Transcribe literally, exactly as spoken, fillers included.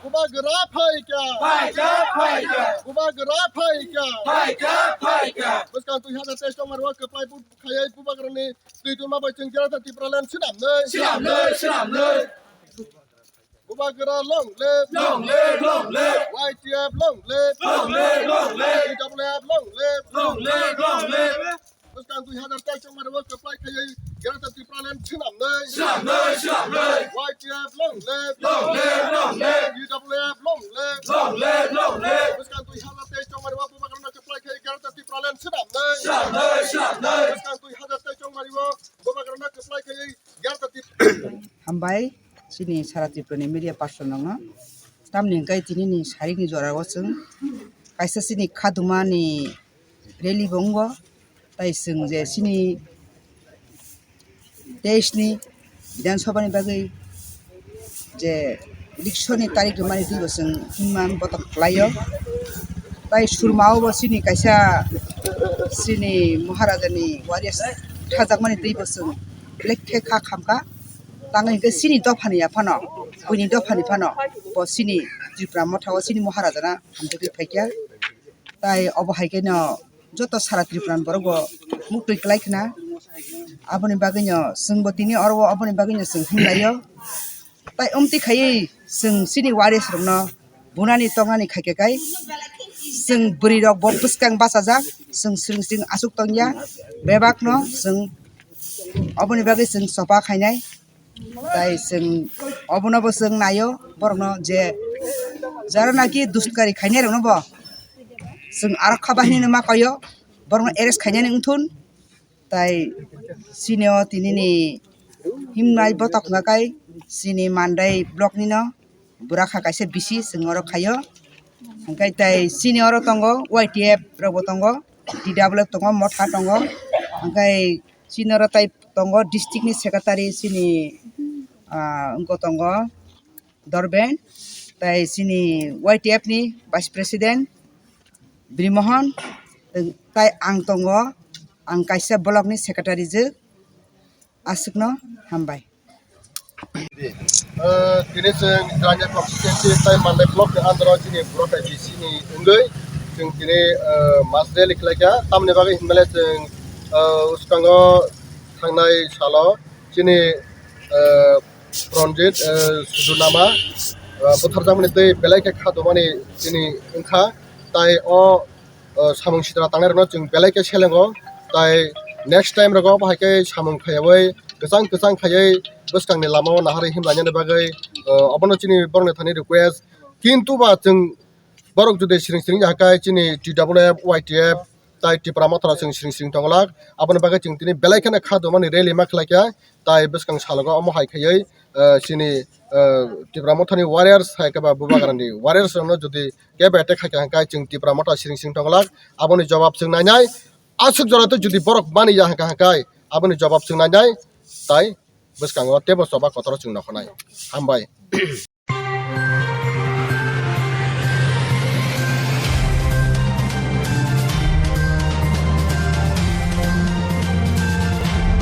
Bubagra phaikha. Phaikha, phaikha. Bubagra phaikha. Phaikha, phaikha. Bwskang twi hazar teis tongmani o kwplai bu-, khaiwi bubagrani twi tongma bai chwng Greater Tipraland swnamnai. Swnamnai, swnamnai. Bubagra long live. Long live, long live. Y T F long live. Long live, long live. T W F long live. Long live, long live. Bwskang dui hazar teis tongmani o kwplai khaiwi Greater Tipraland swnamnai. Swnamnai, swnamnai. Y T F long live. Long live, long live. T W F long live. Long live, long live. Bwskang dui hazar teis tongmani o bubagrano kwplai khaiwi Greater Tipraland swnamnai. Swnamnai, swnamnai. Bwskang dui hazar teis tongmani o bubagrano kwplai khaiwi Greater Tip- Hambai, chini sara Tripura ni media person rokno. Tamni hwnkhe tini ni sarik ni jora o chwng kaisa chini khaduma ni rally bo wngo. Tai chwng je chini teis ni Bidhan Sabha ni bagwi je election ni tarik rwmani twi bo chwng himma botok kwlai o. Tai surma o bo chini kaisa chini Maharaja ni warriors thajakmani twi bo chwng belai khe kha khamkha. Tangwi hwnkhe chini dophani ya phano, buini dophani phano bo chini Tripura motha o chini Maharaja na hamjagwi phaikha. Tai obo hai khe no joto sara Tripura ni borok bo muktwi kwlai khna. Aboni bagwi no chwng bo tini oro o, aboni bagwi no chwng himlai o. Tai omtwi khaiwi chwng chini warriors rokno bunani toknani khaikhe kai chwng bwrwi rok bo bwskang bachajak, chwng sring sring aswk tongya bebak no chwng oboni bagwi chwng choba khainai. Tai chwng obono bo chwng naio borokno je jara naki duskari khainai rokno bo chwng aro kha bahini no ma koyo borokno arrest khainani wngthun. Tai chini o tini ni himnai botok hwnka kai chini Mandai block ni no bwrakha kaisa bisi chwng oro khaio. Hwnkhe tai chini oro tongo Y T F rok bo tongo, T W F tongo, motha tongo. Hwnkhe chini oro tai tongo district ni secretary chini, ah, wngkho tongo Dorben, tai chini Y T F ni vice president Brimohon, tai ang tongo, ang kaisa block ni secretary je. Aswkno hambai. Ah, tini chwng Jirania constituency tai Mandai block ni under o chini Bwrwkha B C ni wngwi chwng tini, ah, mass rally khlaikha. Tamoni bagwi hinmale chwng, ah, uskango thangnai salo chini, ah, Pranjit, ah, Sudunama, ah, butharjakmani twi belai khe kha dopani chini wngkha. Tai o o samung sitra tangnai rokno chwng belai khe selengo, tai next time rogo bo hai khe samung khaiyaui kwchang kwchang khaiwi bwskangni lamao naharwi himlainani bagwi, o, obono chini borokni thani request. Kintu ba chwng borok jodi siring siring ya khe chini T W F, Y T F tai Tipra Motha rok chwng siring siring tonglak, aboni bagwi chwng tini belai kheno kha dopani rally ma khlaikha, tai bwskang salogo omo hai khaiwi, o, chini, o, Tipra Mothani warriors hai khe ba Bubagrani warriors rokno jodi kebo attack khaikha hwnkhe chwng Tipra Motha siring siring tonglak, aboni jawab chwng nainai. Aswk jora tei jodi borok mani ya hwnkha hwnkhe aboni jawab chwng nainai, tai bwskango teibo choba kotor chwng nokhonai. Hambai.